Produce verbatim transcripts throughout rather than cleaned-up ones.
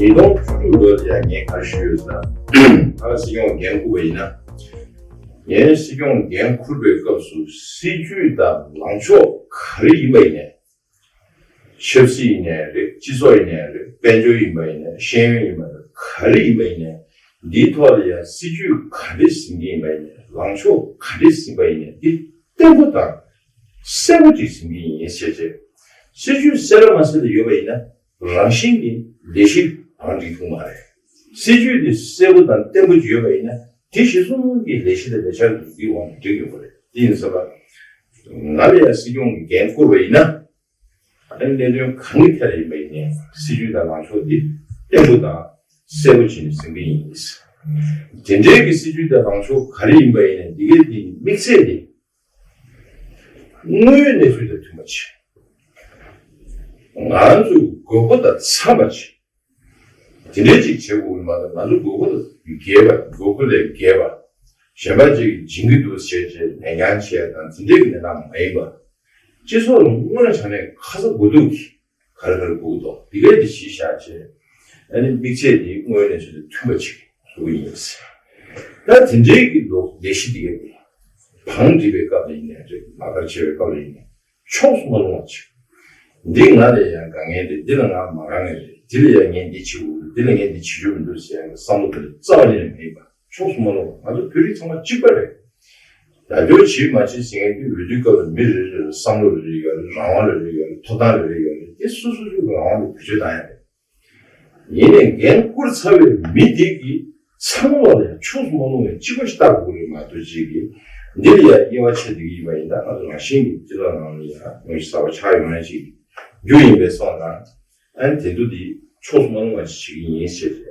ཉིས་སྟོང་བཅུ་དྲུག་ལོ་ལ་ཡང་ངས་ག་རེ་ཞུས་ཡོད་ཟེར་ན། ད་སྲིད་སྐྱོང་འགན་འཁུར་བ་ཡིན་ན། ངས་སྲིད་སྐྱོང་འགན་འཁུར་བའི་སྐབས་སུ་སྲིད་ཇུས་དང་ལངས་ཕྱོགས་ག་རེ་ཡིན་པ་ཡིན་ནའི། ཆབ་སྲིད་ཡིན་ནའི་རེད། སྤྱི་ཚོགས་ཡིན་ནའི་རེད། དཔལ་འབྱོར་ཡིན་པ་ཡིན་ནའི། ཤེས་ཡོན་ཡིན་པ་ཡིན་ནའི། ག་རེ་ཡིན་པ་ཡིན་ནའི། འདིའི་ཐོག་ལ་ཡང་སྲིད་ཇུས་ག་རེ་ཟིན་གྱི་ཡིན་པ་ཡིན་ནའི། ལངས་ཕྱོགས་ག་རེ་ཟིན་པ་ཡིན་ནའི། འདི་བརྟན་པོ་དང་གསལ་པོ་ཅིག་ཟིན་གྱི་ཡིན་ཞེས་བྱས། སྲིད་ཇུས་གསལ་ལ་མ་གསལ་ལ་ཡོད་པ་ཡིན་ན། རང་བཞིན་གྱིས་ལས་གཞི་བང་སྒྲིག་ཐུབ་མ་རེད། སྲིད་ཇུས་དེ་གསལ་པོ་དང་བརྟན་པོ་ཅིག་ཡོད་པ་ཡིན་ན། དེ་གཞི་བཟུང་གི་ལས་གཞི་དང་ལས་འཆར་དེ་འདིའི་འོག་ནས་སྒྲིག་ཡོང་གི་རེད། དེ་ཡིན་ཙང་། ང་ལ་ཡང་སྲིད་སྐྱོང་གི་འགན་བསྐུར་བ་ཡིན་ན། ཨ་ནི་གནད་དོན་གང་གི་ཐད་ལ་ཡིན་པ་ཡིན་ནའི་སྲིད་ཇུས་དང་ལངས་ཕྱོགས་འདི་བརྟན་པོ་དང་གསལ་པོ་བྱས་ནས་ཟིན་གྱི་ཡིན། དེ་འདྲའི་གི་སྲིད་ཇུས་དང་ལངས་ཕྱོགས་ག་རེ་ཡིན་པ་ཡིན་ནའི། འདི་གའི་དེ་དམིགས་ཚད་དེ་དངོས་ཡོད་གནས་ཚུལ་དང་མཐུན་པ་བྱས། ང་ཚོའི་དགོས་མཁོ་དང་འཚམས་པ་བྱས། དེ་འདྲའི་ཅིག་བྱེད་དགོས་མ་གཏོགས། ང་ཚོ་དགོས་མཁོ་དང་འགལ་བ། དགོས་མཁོ་ལས་འགལ་བ། གཞན་པ་ཅིག་སྦྱིན་གྱི་འདུག་ཟེར་བྱས་ལེན་རྐྱང་བྱས་དང་དེ་འདྲའི་གི་གནས་སྟངས་མ་ཡིན་པ། སྤྱི་ཚོགས་ལ་དངོས་གནས་དྲང་གནས་ཁ་ཚ་དགོས་གཏུགས་ཀྱིས་ག་རེ་ག་རེ་དགོས་འདུག་འདི་གའི་དེ་གཞི་བཞག་བྱས། ཨ་ནི་དམིགས་ཚད་དེ་དངོས་ཡོད་གནས་ཚུལ་དང་མཐུན་པ་ཅིག་བཟོ་གི་ཡིན། ད་དེ་འདྲའི་གི་ལོ་ལས་གཞི་འདི་གའི་དེ་བང་སྒྲིག་པའི་སྐབས་ལ་ཡིན་ནའི་རེད། ལག་བསྟར་བྱེད་པའི་སྐབས་ལ་ཡིན་ནའི། ཕྱོགས་སུ་མ་ལྷུང་བ་བྱེད། འདི་ང་ལ་ཡང་དཀའ་ངལ་རེད། འདི་ལ་ང་མ་དཀའ་ངལ་རེད། འདི་ལ་ཡང་ངས་འདི་བྱེད་དགོས་འདུག་འདི་ལ་ངས་འདི་བྱེད་རྒྱུ་མི་འདུག་ཟེར་ཡང་བསམ་བློ་དེ་རྩ་བ་ཉིད་ནས་མེད་པ། ཕྱོགས་སུ་མ་ལྷུང་བ། ང་ཚོ་བོད་རིགས་ཚང་མ་གཅིག་པ་རེད། རྒྱབ་སྐྱོར་བྱེད་མ་བྱེད་ཟེར་མཁན་དེ་འོས་བསྡུའི་སྐབས་ལ་མི་རེ་རེ་ལ་བསམ་བློ་རེ་རེ་ཡོད་རེད། རང་དབང་རེ་རེ་ཡོད་རེད། ཐོབ་ཐང་རེ་རེ་ཡོད་རེད། དེ་སོ་སོ་སོའི་རང་དབང་དེ་བེད་སྤྱོད་བཏང་ཡ་རེད། ཡིན་ནའི་འགན་བསྐུར་ཚར་བའི་མི་དེ་གིས་ཚང་མ་ལ་ཕྱོགས་སུ་མ་ལྷུང་བའི་གཅིག་པ་ཞིག་ལྟ་དགོས་རེད་མ་གཏོགས། གཅིག་གིས་འདི་ལ་ཡ་དབྱེ་བ་ཕྱེ་བསྡད་ཀྱི་ཡིན་པ་ཡིན་ན། ང་ཚོ་རང་བཞིན་གྱིས་སྤྱི་ཚོགས་ནང་ལ་ཡ་ཉམས་ཞིབ་གསར་པ་ཆགས་ཡོང་ཡ་ཞིག་རྒྱུ་ཡིན་པའི་སོང་ཙང་། ཨ་ནི་དེ་ཚོ་འདི་ཕྱོགས་སུ་མ་ལྷུང་བ་ཞིག་བྱེད་ཀྱི་ཡིན་ཞེས་བྱས།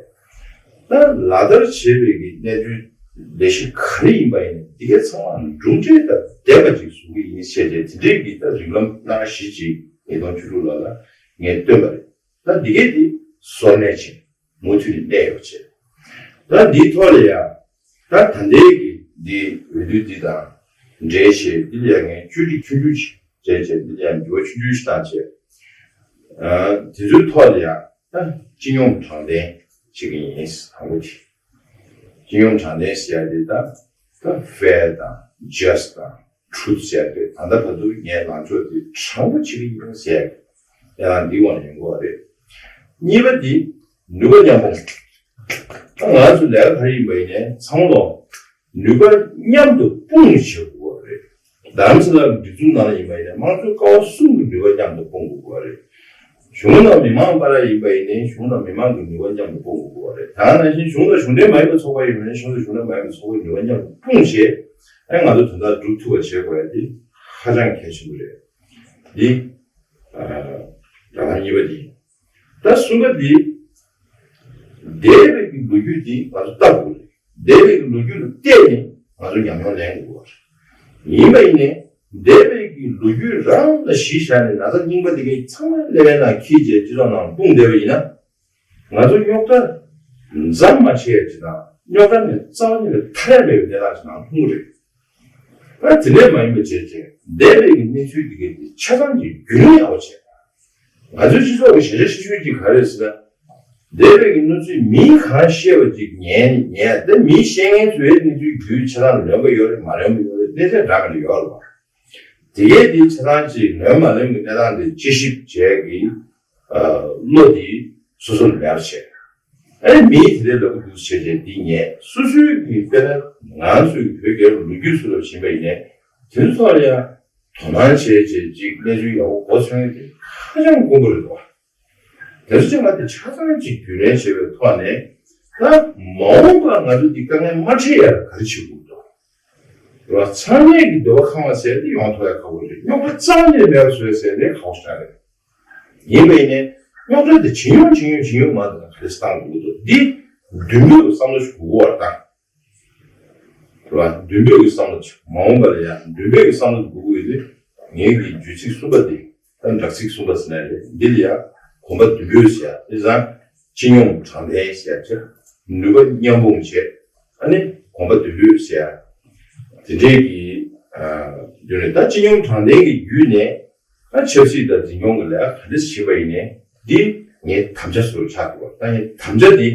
ད་ལག་བསྟར་བྱེད་པའི་གི་གནད་དོན་ལས་གཞི་ག་རེ་ཡིན་པ་ཡིན་ནའི། འདི་གའི་ཚང་མ་གྲུབ་འབྲས་དང་ལྡན་པ་ཅིག་བཟོ་གི་ཡིན་ཞེས་བྱས། དེ་འདྲའི་གི་ད་རིགས་ལམ་སྣ་ཁ་བཞི་ཅིག་ཉིས་སྟོང་བཅུ་དྲུག་ལོ་ལ་ངས་བཏོན་པ་རེད། ད་འདི་གའི་དེ་གསོན་གནས་ཆེ། མུ་མཐུད་ནས་གནས་ཡོད་ཅེས། ད་འདིའི་ཐོག་ལ་ཡང་། ད་ད་ལྟའི་གི་འདི་འོས་བསྡུ་འདི་དང་འབྲེལ་བྱས། འདི་ལ་ཡང་ངས་བཅོས་སྒྲིག་ཆུང་ཆུང་ཞིག་བྱས་བྱས། འདི་ལ་ཡང་འགྱུར་བ་ཆུང་ཆུང་ཞིག་བཏང་བྱས། ཨ། དེ་ཚོའི་ཐོག་ལ་ཡང་། ད་སྤྱི་སྙོམས་དྲང་བདེན་བྱེད་ཀྱི་ཡིན། དང་པོ་དེ། སྤྱི་སྙོམས་དྲང་བདེན་ཟེར་ཡ་དེ་ད། ད་fair་དང་just་དང་truth་ཟེར་ཡ་དེ། ད་ལྟ་བར་དུ་ངས་ལངས་ཕྱོགས་དེ་དྲང་པོ་བྱེད་ཀྱི་ཡིན་ཟེར་ཡ་དེ། ཡང་འདི་འོག་ནས་ཡོང་གི་ཡོད་རེད། གཉིས་པ་དེ་ནུས་པ་མཉམ་སྤུངས། ད་ང་ཚོ་ལས་ཀ་ག་རེ་ཡིན་པ་ཡིན་ནའི་ཚང་མ་ལོ། ནུས་པ་མཉམ་དུ་སྤུངས་བྱེད་དགོས་པ་རེད། རྡ་རམ་ས་ལ་སྒྲིག་འཛུགས་ནང་ལ་ཡིན་པ་ཡིན་ནའི་དམངས་གཙོའི་ཀ་བ་གསུམ་གྱི་ནུས་པ་མཉམ་དུ་སྤུངས་དགོས་པ་རེད། གཞུང་དང་མི་མང་བར་ཡིན་པ་ཡིན་ནའི་གཞུང་དང་མི་མང་གི་ནུས་པ་མཉམ་དུ་སྤུངས་དགོས་པ་རེད། ད་ནང་བཞིན་གཞུང་དང་གཞུང་འབྲེལ་མ་ཡིན་པའི་ཚོགས་པ་ཡིན་པ་ཡིན་ནའི་གཞུང་དང་གཞུང་འབྲེལ་མ་ཡིན་པའི་ཚོགས་པའི་ནུས་པ་མཉམ་དུ་སྤུངས་བྱས། ཨ་ནི་ང་ཚོ་དོན་དག་སྒྲུབ་ཐུབ་པ་བྱེད་དགོས་ཡ་དེ་ཧ་ཅང་གལ་ཆེན་པོ་རེད། འདི། ཨ། རང་དབང་གཉིས་པ་འདི། ད་གསུམ་པ་འདི། འདས་པའི་གི་ལོ་རྒྱུས་འདི་ང་ཚོ་ལྟ་དགོས་རེད། འདས་པའི་གི་ལོ་རྒྱུས་ལ་བལྟས་ནས་ང་ཚོ་ཉམས་མྱོང་ལེན་དགོས་པ་རེད། ཡིན་པ་ཡིན་ནའི་འདས་པའི་གི་ལོ་རྒྱུས་རང་ལ་གཞི་བཞག་ནས་ན་ཚ་རྙིང་པ་འདི་གའི་ཚང་མ་ཀླད་པའི་ནང་འཁྱེར་བྱས་སྤྱི་ཚོགས་ནང་སྤུངས་བསྡད་པ་ཡིན་ན། ང་ཚོ་རྙོག་དྲ་འཛམ་མ་ཆེ་ཡ་ཅིག་དང་རྙོག་དྲ་ནས་རྩ་བ་ཉིད་ནས་ཐར་ཡ་མེད་པའི་གནས་སྟངས་ཤིག་ནང་ལྷུང་གི་རེད། ད་དེ་འདྲས་མ་ཡིན་པ་བྱས་བྱས་འདས་པའི་གི་གནས་ཚུལ་འདི་གའི་དེ་ཆ་ཚང་གི་རྒྱུས་ལོན་ཡག་པོ་བྱས། ང་ཚོའི་སྤྱི་ཚོགས་ཀྱི་བྱ་བྱ་ཤི་ཤུལ་གྱི་ག་རེ་ཟེར་ན། འདས་པའི་གི་གནས་ཚུལ་མིས་གང་བཤད་པ་ཅིག་ཉན་ཉན། ད་མིས་བཤད་མཁན་ཚོའི་གནས་ཚུལ་རྒྱུས་ཆ་ཚང་ལོན་པ་ཡོད་རེད་མ་ལོན་པ་ཡོད་རེད། གནས་ཚད་འདྲ་མི་འདྲ་ཡོད་རེད་བ། དེ་གས་དེ་ཆ་ཚང་ཅིག་ལོན་མ་ལོན་གྱི་གནས་སྟངས་དེ་དཔྱད་ཞིབ་བྱས་ཀྱི། ཨ། བློ་དེ་སོ་སོ་ལ་མེད་པ་བྱས། ཨ་ནི་མིས་དེ་འདྲའི་ལབ་ཀྱི་འདུག་བྱས་བྱས་འདི་ཉན། སོ་སོའི་གི་དཔེར་ན་ང་ཚོའི་བོད་རྒྱལ་ལོ་རྒྱུས་སུ་ལ་ཕྱིན་པ་ཡིན་ནའི་དེ་ཚོ་ལ་ཡང་དོ་སྣང་བྱས་བྱས་ཅིག་གནས་ཚུལ་ཡག་པོ་གོ་སོང་ཡ་དེ་ཧ་ཅང་དཀོན་པོ་རེད་འདུག་བ། དེ་ཚོ་ཅིག་ང་དེ་ཆ་ཚང་ཅིག་རྒྱུས་ལོན་བྱས་པའི་ཐོག་ནས། ད་མ་འོངས་པར་ང་ཚོ་འདི་དཀའ་ངལ་མ་འཕྲད་ཡ་ལ་ག་རེ་བྱེད་དགོས་འདུག་རེད་བ། ཚང་མས་ཀྱི་འདོད་པ་ཁེངས་པ་ཟེར་དེ་ཡོང་ཐུབ་ཡ་ཁག་པོ་རེད། རྙོག་དྲ་རྩ་བ་ཉིད་ནས་མེད་པ་བཟོ་ཡ་ཟེར་དེ་ཁག་པོ་ཞེ་དྲག་རེད། ཡིན་པ་ཡིན་ནའི་རྙོག་དྲ་དེ་ཇེ་ཉུང་ཇེ་ཉུང་ཇེ་ཉུང་མ་འདི་ག་རེ་བཏང་དགོས་འདུག་འདི་མདུན་སྐྱོད་ཀྱི་བསམ་བློ་ཞིག་དགོས་ཀྱི་ཡོད་རེད་ད། རེད་བ། མདུན་སྐྱོད་ཀྱི་བསམ་བློ་ཞིག་མ་འོངས་པ་ལ་ཡང་མདུན་སྐྱོད་ཀྱི་བསམ་བློ་དགོས་ཀྱི་ཡོད་དུས། ངའི་གི་བརྗོད་ཚིག་གསུམ་པ་འདི། ད་སྦྲག་ཚིག་གསུམ་པ་ཟེར་ན་རེད། འདི་ལ་ཡང་གོམ་པ་མདུན་སྤོས་ཟེར་ཡ། དེ་ཙང་སྤྱི་སྙོམས་དྲང་བདེན་ཟེར་ཡ་བྱས། ནུས་པ་མཉམ་སྤུངས་བྱས། ཨ་ནི་གོམ་པ་མདུན་སྤོས་ཟེར་ཡ། དེ་འདྲའི་གི། ཨ། བརྒྱུད་ནས་ད་སྤྱི་སྙོམས་དྲང་བདེན་གྱི་བརྒྱུད་ནས། ཨ། ཆབ་སྲིད་དང་འཛིན་སྐྱོང་གི་ལས་ཀ་ག་འདྲ་བྱེད་པ་ཡིན་ནའི་འདི། ངའི་དམ་བཅའ་སུ་ཆགས་འདུག་ད་ངའི་དམ་བཅའ་འདི་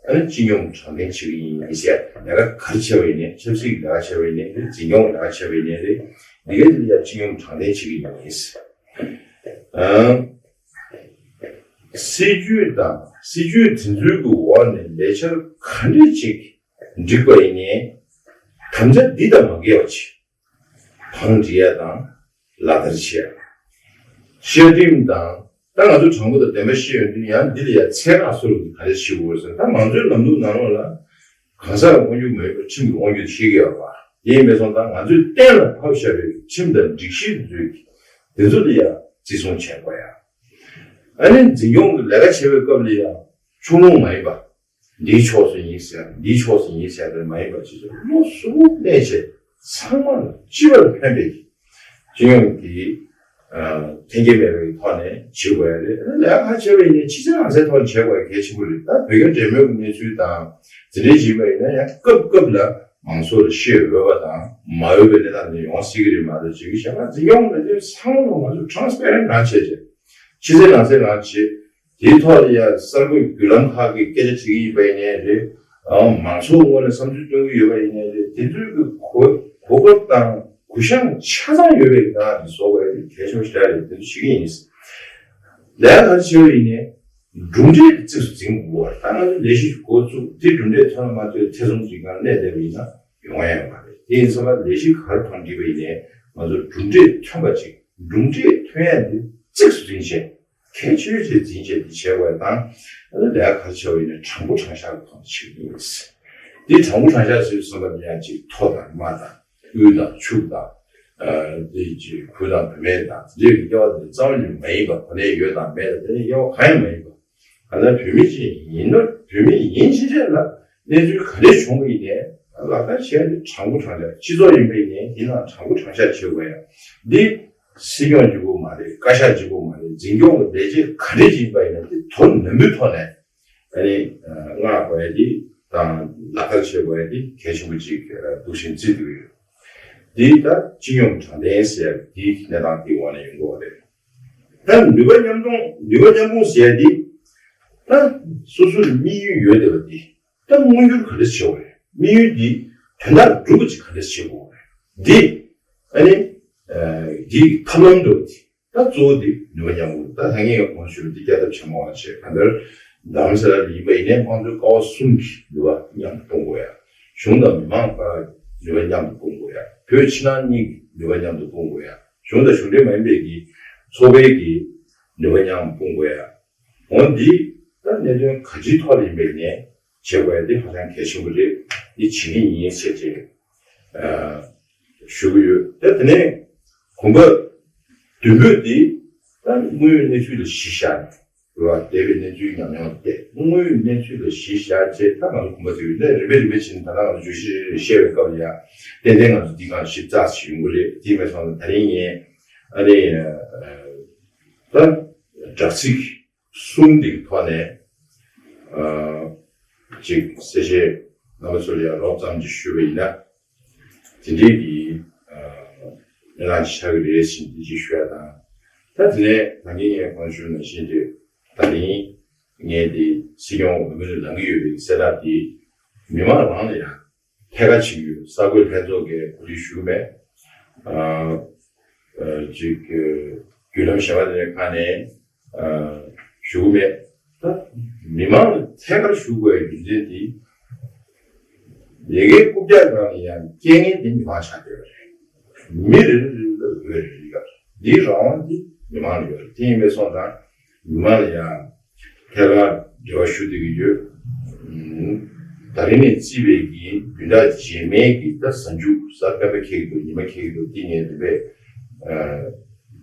ཨ་ནི་སྤྱི་སྙོམས་དྲང་བདེན་བྱེད་ཀྱི་ཡིན་ཟེར། ལས་ཀ་ག་རེ་བྱས་པ་ཡིན་ནའི། ཆབ་སྲིད་ཀྱི་ལས་ཀ་བྱས་པ་ཡིན་ནའི་རེད། འཛིན་སྐྱོང་གི་ལས་ཀ་བྱས་པ་ཡིན་ནའི་རེད། འདི་གའི་འདི་ལ་ཡ་སྤྱི་སྙོམས་དྲང་བདེན་བྱེད་ཀྱི་ཡིན་ཟེར། ཨང་། སྲིད་ཇུས་དང་སྲིད་ཇུས་དེ་ཚོའི་གི་འོག་ནས་ལས་འཆར་ག་འདྲ་ཅིག་འགྲིག་པ་ཡིན་ནའི། དམ་བཅའ་འདི་དང་མ་འགལ་བ་ཅིག་བང་སྒྲིག་ཡ་དང་ལག་བསྟར་བྱེད་ཡ། བཤད་ཁྲིམས་དང་། ད་ང་ཚོ་དྲང་པོ་དང་བདེན་པ་བཤད་ཡོང་དུས་ཡང་འདི་ལ་ཡ་ཚད་བཀག་སོ་རུ་ག་རེ་བྱེད་དགོས་ཟེར། ད་མང་གཙོའི་ལམ་ལུགས་ནང་ལོགས་ལ་གང་ཟག་དབང་སྒྱུར་མ་ཡོད་པར་ཁྲིམས་ཀྱི་དབང་སྒྱུར་བྱེད་ཀྱི་ཡོད་པ། དེ་ཡིན་པའི་སོང་ཙང་ང་ཚོས་གཏན་ལ་ཕབ་བཞག་པའི་ཁྲིམས་དང་སྒྲིག་གཞི་དེ་ཚོའི་དེ་ཚོ་ལ་ཡ་བརྩི་སྲུང་བྱེད་དགོས་ཡ། ཨ་ནི་འཛིན་སྐྱོང་གི་ལས་ཀ་བྱེད་པའི་སྐབས་ལ་ཡ་ཕྱོགས་ལྷུང་མ་ཡིན་པ། འདིའི་ཕྱོགས་སུ་ཡིན་ཟེར། འདིའི་ཕྱོགས་སུ་ཡིན་ཟེར་དེ་མ་ཡིན་པ་ཅིག་བློ་གཟུ་བོ་གནས་བྱས་ཚང་མ་ལ་སྤྱི་པར་ཕན་པའི་སྤྱི་ཡོངས་ཀྱི་ཨ་འཐེན་འཁྱེར་མེད་པའི་ཐོག་ནས་བྱེད་དགོས་ཡ་རེད། ལས་ཀ་བྱས་པ་ཡིན་ནའི་ཕྱི་གསལ་ནང་གསལ་ཐོག་ནས་བྱེད་དགོས་ཡ་གལ་ཆེན་པོ་རེད། ད་བོད་རྒྱ་འབྲེལ་མོལ་གྱི་གནས་ཚུལ་དང་དེ་འདྲའི་ཡིན་པ་ཡིན་ན་ཡང་སྐབས་སྐབས་ལ་མང་ཚོགས་ལ་བཤད་འོས་པ་དང་མ་འོས་པའི་གནས་སྟངས་དེ་ཡོང་སྲིད་ཀྱི་རེད། མ་གཏོགས་བྱེད་ཀྱི་བྱ་བ་འཛིན་སྐྱོང་ལ་དེ་ཚང་མ་ང་ཚོ་transparent་རང་བྱས་བྱས། ཕྱི་གསལ་ནང་གསལ་རང་བྱས། དེའི་ཐོག་ལ་ཡང་གསར་འགོད་བརྒྱུད་ལམ་ཁག་གི་སྐད་ཆ་དྲི་གི་ཡིན་པ་ཡིན་ནའི་རེད། ཨང་། མང་ཚོགས་ངོས་ནས་བསམ་ཚུལ་སྟོན་གི་ཡོད་པ་ཡིན་ནའི་རེད། དེ་ཚོའི་གི་གོ་གོ་སྐབས་དང་གུ་ཡངས་ཆ་ཚང་ཡོད་པའི་སྒང་ལ་བཟོ་དགོས་ཡ་དེ་གལ་ཆེན་པོ་ཞེ་དྲག་རེད། དེ་ཚོ་བྱེད་ཀྱི་ཡིན། ལས་ཀ་ག་རེ་བྱེད་པ་ཡིན་ནའི་གྲུབ་འབྲས་དེ་གཙིགས་སུ་འཛིན་དགོས་པ་རེད། ད་ང་ཚོ་ལས་གཞི་འགོ་བཙུགས་དེ་གྲུབ་འབྲས་ཐོན་ལ་མ་ཐོན་ཐེ་ཚོམ་གྱི་སྒང་གནས་བསྡད་པ་ཡིན་ན་ཡོང་ཡ་ཡོད་མ་རེད། དེ་ཡིན་ཙང་ལས་གཞི་ག་རེ་ཐོན་འགྲིག་པ་ཡིན་ནའི་ང་ཚོ་གྲུབ་འབྲས་ཐོན་པ་ཅིག་གྲུབ་འབྲས་ཐོན་ཡ་དེ་གཙིགས་སུ་འཛིན་བྱས། གལ་ཆེ་ཤོས་ཅིག་འཛིན་བྱས་འདི་བྱས་པ་དང་། ཨ་ནི་ལས་ཀ་ག་རེ་བྱས་པ་ཡིན་ན་དྲང་པོ་དྲང་བཞག་གི་ཐོག་ནས་བྱེད་དགོས། འདི་དྲང་པོ་དྲང་བཞག་ཟེར་བསམ་པ་ནི་ཡང་ཅིག་མཐོ་དང་དམའ་དང་། དབུལ་དང་ཕྱུག་དང་། ཨ་དེ་ཅིག་བུ་དང་བུད་མེད་དང་དེ་འདྲའི་དབྱེ་བ་དེ་རྩ་བ་ནས་མ་ཡིན་པ། གོ་གནས་ཡོད་དང་མེད་དང་དེ་འདྲའི་དབྱེ་བ་གང་ཡང་མ་ཡིན་པ། གང་ལྟར་བོད་མི་ཅིག་ཡིན་ནོ། བོད་མི་ཡིན་ཕྱིན་ཆད་ལ་གནས་ཚུལ་ག་རེ་བྱུང་བ་ཡིན་ནའི་ལག་བསྟར་བྱས་ཏེ་དྲང་པོ་དྲང་བཞག་སྤྱི་ཚོགས་ཡིན་པ་ཡིན་ནའི་དེ་ནང་དྲང་པོ་དྲང་བཞག་བྱེད་དགོས་ཡ། འདི་སྲིད་སྐྱོང་གཅིག་པོ་མ་རེད། བཀའ་ཤག་གཅིག་པོ་མ་རེད། འཛིན་སྐྱོང་གི་ལས་བྱེད་ག་རེ་ཡིན་པ་ཡིན་ན་དེ་དོ་ནན་པོའི་ཐོག་ནས་ཨ་ནི་མངགས་དགོས་ཡ་དེ་དང་ལག་བསྟར་བྱེད་དགོས་ཡ་དེ་གལ་ཆེན་པོ་གཅིག་འདུག་བཞིན་བརྩི་འདུག་ཡོད། དེ་ད་སྤྱི་སྙོམས་དྲང་བདེན་ཟེར་ཡ་དེའི་གནས་སྟངས་དེའི་འོག་ནས་ཡོང་གི་ཡོད་རེད། ད་ནུས་པ་མཉམ་གཏོང་། ནུས་པ་མཉམ་སྤུངས་ཟེར་ཡ་དེ་ད་སོ་སོར་དམིགས་ཡུལ་ཡོད་བསྡད་པ་དེ། ད་མངོན་འགྱུར་ག་འདྲ་བྱེད་དགོས་རེད། དམིགས་ཡུལ་འདི་དོན་དག་སྒྲུབ་པ་ཅིག་ག་འདྲ་བྱེད་དགོས་རེད། འདི་ཨ་ནི་འདི་ཐབས་ལམ་འདྲ་བོ་འདི་ད་གཙོ་བོ་འདི་ནུས་པ་མཉམ་སྤུངས། ད་ད་ངས་གོང་ཞུས་པ་འདི་བསྐྱར་ལྡབ་བྱེད་མ་དགོས་པ་བྱས། གང་ལྟར་རྡ་རམ་ས་ལ་ལ་ཡིན་པ་ཡིན་ནའི་དམངས་གཙོའི་ཀ་བ་གསུམ་གྱི་ནུས་པ་མཉམ་དུ་སྤུངས་དགོས་ཡ། གཞུང་དང་མི་མང་བར་ནུས་པ་མཉམ་དུ་སྤུངས་དགོས་ཡ། བོད་ཕྱི་ནང་གཉིས་ཀྱི་ནུས་པ་མཉམ་དུ་སྤུངས་དགོས་ཡ། གཞུང་དང་གཞུང་འབྲེལ་མ་ཡིན་པའི་གི་ཚོགས་པའི་གི་ནུས་པ་མཉམ་དུ་སྤུངས་དགོས་ཡ། འོ་འདི་ད་གནད་དོན་ག་ཅིའི་ཐོག་ལ་ཡིན་པའི་ནས་བྱེད་དགོས་ཡ་འདི་ཧ་ཅང་གལ་ཆེན་པོ་རེད། འདི་བྱེད་ཀྱི་ཡིན་ཞེས་བྱས་ཨ་ཞུ་གི་ཡོད། ད་དེ་ནས་གོམ་པ་བདུན་པོ་འདི་ད་དངོས་ཡོད་གནས་ཚུལ་ལ་གཞི་བཞག་ནས་རེད་བ། འདས་པའི་གནས་ཚུལ་ཉམས་མྱོང་སྟེ་དངོས་ཡོད་གནས་ཚུལ་ལ་གཞི་བཞག་བྱས། ད་ང་ཚོ་གོམ་པ་བདུན་པོ་འདི་རིམ་པས་རིམ་པས་བྱས་ནས་ད་ལྟ་ང་ཚོ་བརྗོད་གཞི་རེ་རེ་བཤད་པའི་སྐབས་ལ་ཡ་ཏན་ཏན་ང་ཚོ་འདི་གང་ཞིབ་ཚགས་ཤིག་ཡོང་གི་རེད། དེ་མིན་སོང་ཙང་ད་རིང་ངས་ཨ་ནི་ད་དྲ་ཚིགས་གསུམ་འདི་གི་ཐོག་ནས་ཨ་ཅིག་གསལ་བཤད་རྣམ་པ་ཚོ་ལ་ཡང་རོབ་ཙམ་ཅིག་ཞུས་པ་ཡིན་ན། དེ་འདྲའི་གི་ཨ་གནས་སྟངས་ཆགས་ཀྱི་རེད་ཟེར་འདི་ཅིག་ཞུ་ཡ་དང་། ད་དེ་ནས་ད་གིན་ངས་གོང་ཞུས་ནང་བཞིན་རེད། ད་རིང་ངས་འདི་སྲིད་སྐྱོང་འོས་མི་ལ་ལངས་ཀྱི་ཡོད་པའི་གསལ་བསྒྲགས་འདི་མི་མང་རང་ལ་ཡང་ཐད་ཀར་བྱེད་ཀྱི་ཡོད། གསར་འགོད་ལྷན་ཚོགས་ཀྱིས་གོ་སྒྲིག་ཞུ་གི་མེད། ཨ་ཨ་ཅིག་བརྒྱུད་ལམ་གཞན་པ་དེ་འདྲའི་ཁག་ནས་ཨ་ཞུ་གི་མེད། ད་མི་མང་ལ་ཐད་ཀར་ཞུ་དགོས་པའི་རྒྱུ་མཚན་དེ། ལས་ཀའི་རྐུབ་བཀྱག་སྒང་ལ་ཡང་རྐྱེན་ངན་དེ་མི་མང་ཆགས་བསྡད་པ་རེད། མི་རེ་རེ་རེ་ལ་འོས་རེ་རེ་ཡོད་རེད། འདིའི་རང་དབང་དེ་མི་མང་ལ་ཡོད་རེད། དེ་ཡིན་པས་སོང་ཙང་མི་མང་ལ་ཡང་ཐད་ཀར་འབྲེལ་བ་ཞུ་བསྡད་ཀྱི་ཡོད། ཨུམ། ད་རིང་ནས་བརྩིས་པའི་གི་བདུན་ཕྲག་རྗེས་མའི་གི་ད་གཟའ་མཇུག་གཟའ་སྤེན་པ་འཁེལ་གྱི་འདུག་ཉི་མ་འཁེལ་གྱི་འདུག་འདི་ངས་རིམ་པས་ཨ་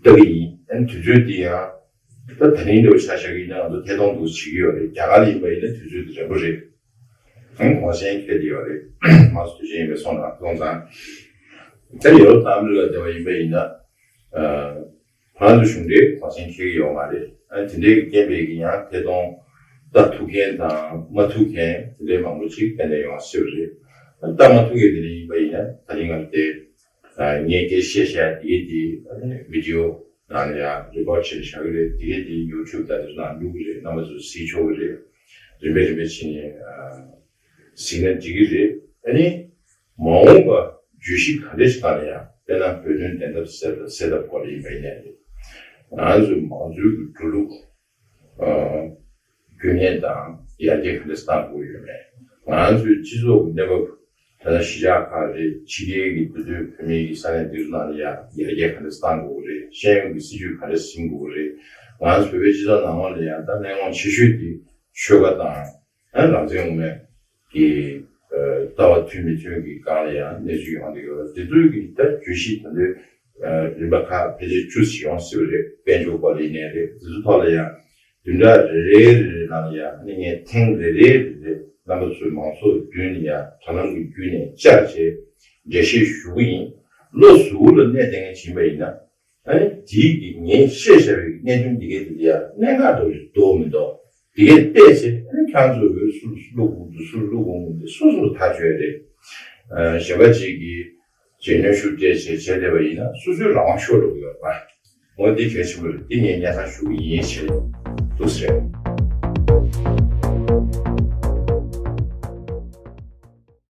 ལྟ་གི་ཡིན། ཨ་ནི་དུས་ཚོད་འདི་ཡང་ད་ད་རིང་འདྲ་བོ་ཆ་བཞག་གི་ཡིན་ན་ང་ཚོ་ཐད་གཏོང་འདུག་བྱེད་ཀྱི་ཡོད་རེད། རྒྱ་གར་ལ་ཡིན་པ་ཡིན་ན་དུས་ཚོད་འདི་རན་པོ་རེད། ཨང་གོང་གསལ་འཁེལ་བསྡད་ཡོད་རེད། མ་སུ་དུས་ཆེན་ཡིན་པའི་སོང་དང་སོང་ཙང་། ད་ཡོ་རོབ་དང་ཨ་མི་རི་ཀ་བསྡད་པ་ཡིན་པ་ཡིན་ན། ཨ་ཧྥ་རན་སི་གཞུང་འབྲེལ་གོང་གསལ་འཁེལ་གྱི་ཡོད་མ་རེད། ཨ་དེ་འདྲའི་རྐྱེན་པས་ཀྱི་ཡང་ཐད་གཏོང་ལྟ་ཐུབ་མཁན་དང་མ་ཐུབ་མཁན་དེ་འདྲའི་མང་པོ་ཅིག་ཏན་ཏན་ཡོང་སྲིད་པ་རེད། ཨ་ལྟ་མ་ཐུབ་མཁན་དེ་འདྲ་ཡིན་པ་ཡིན་ན་ད་རིང་ང་ཚོ་དེ་ཨ་ངས་སྐད་བཤད་བཤད་དེ་དེ་ཨ་ནི་བི་ཌི་ཡོ་ ནང་ལ་ཡང་རི་ཀོཌ་བྱས་བཞག་གི་རེད། དེ་གས་དེ་ཡུ་ཊུབ་དང་དེ་ཚོ་ནང་བླུག་གི་རེད། རྣམ་པ་ཚོས་གཟིགས་ཆོག་གི་རེད། རིམ་པས་རིམ་པས་བྱས་ནས་གཟིགས་ན་འགྲིག་གི་རེད། ཨ་ནི་མ་འོངས་པ་བརྗོད་གཞི་ག་འདྲ་ཞིག་སྒང་ལ་ཡང་དཔེར་ན་བོད་དོན་བདེན་མཐའ་གསལ་ཐབས་གསལ་ཐབས་སྐོར་ལ་ཡིན་པ་ཡིན་ནའི་རེད། ང་ཚོའི་མང་གཙོའི་གི་འགྲོ་ལུགས་རྒྱུན་གནས་དང་ཡར་རྒྱས་ག་འདྲ་བཏང་དགོས་ཡོད་མེད། ང་ཚོའི་སྤྱི་ཚོགས་ཀྱི་གནས་བབ་ད་ལྟ་གཞིས་ཆགས་ཁག་རེད། ཕྱི་རྒྱལ་གྱི་འདི་ཚོའི་བོད་མི་གི་ས་གནས་འདི་ཚོ་ནང་ལ་ཡ་ཡར་རྒྱས་ག་འདྲ་བཏང་དགོས་རེད། ཤེས་ཡོན་གྱི་སྲིད་ཇུས་ག་འདྲ་ཟིན་དགོས་རེད། ང་ཚོ་བོད་པའི་སྤྱི་ཚོགས་ནང་ལོགས་ལ་ཡ་ད་གནད་འགག་ཆེ་ཤོས་དེ་ཆོལ་ཁ་དང་ཡང་རང་བཙན་དབུ་མའི་གི་ལྟ་བ་མཐུན་མི་མཐུན་གྱི་སྒང་ལ་ཡང་གནས་ཚུལ་ཡོང་བསྡད་ཡོད་རེད། དེ་ཚོའི་གི་ད་བརྗོད་གཞི་ད་ལྟའི་རིམ་པ་ཁག་ཕལ་ཆེར་བཅུ་ཙམ་ཡོང་སྲིད་པ་རེད། དཔལ་འབྱོར་སྐོར་ལ་ཡིན་ནའི་རེད། དེ་ཚོ་ཐོག་ལ་ཡང་བདུན་ཕྲག་རེ་རེ་རེ་རེ་ནང་ལ་ཡང་ཨ་ནི་ངས་ཐེངས་རེ་རེ་རེ་རེ་རྣམ་པ་ཚོའི་མང་ཚོགས་མདུན་ལ་ཡང་དྲ་ལམ་གྱི་བརྒྱུད་ནས་བཅར་བྱས་འགྲེལ་བཤད་ཞུ་གི་ཡིན། བློ་གཟུ་བོ་ལ་གནས་བསྡད་མཁན་ཡིན་པ་ཡིན་ན། ཨ་ནི་དེའི་གི་ངས་བཤད་བཞག་པའི་གནད་དོན་འདི་གའི་དེ་ལ་ཡང་གནད་འགག་འདྲ་བོ་ཞིག་འདུག་མི་འདུག་དེ་གའི་བལྟས་ཚེ་ཨ་ནི་ཁྱེད་ཚོས་འོས་སུ་སུ་བླུག་དགོས་འདུག་སུ་བླུག་དགོས་མི་འདུག་སོ་སོ་ཐག་གཅོད་རེད། ཨ་གཞན་པ་ཅིག་གིས་རྗེས་གནོན་ཤུགས་སྤྲད་བྱས་བྱས་བསྡད་པ་ཡིན་ན་སོ་སོའི་རང་དབང་ཤོར་འགྲོ་གི་ཡོད་རེད་པ། འོ་འདི་གལ་ཆེན་པོ་རེད། འདི་ངས་སྙན་སེང་ཞུ་གི་ཡིན་ཞེས་འདུག་ཟེར།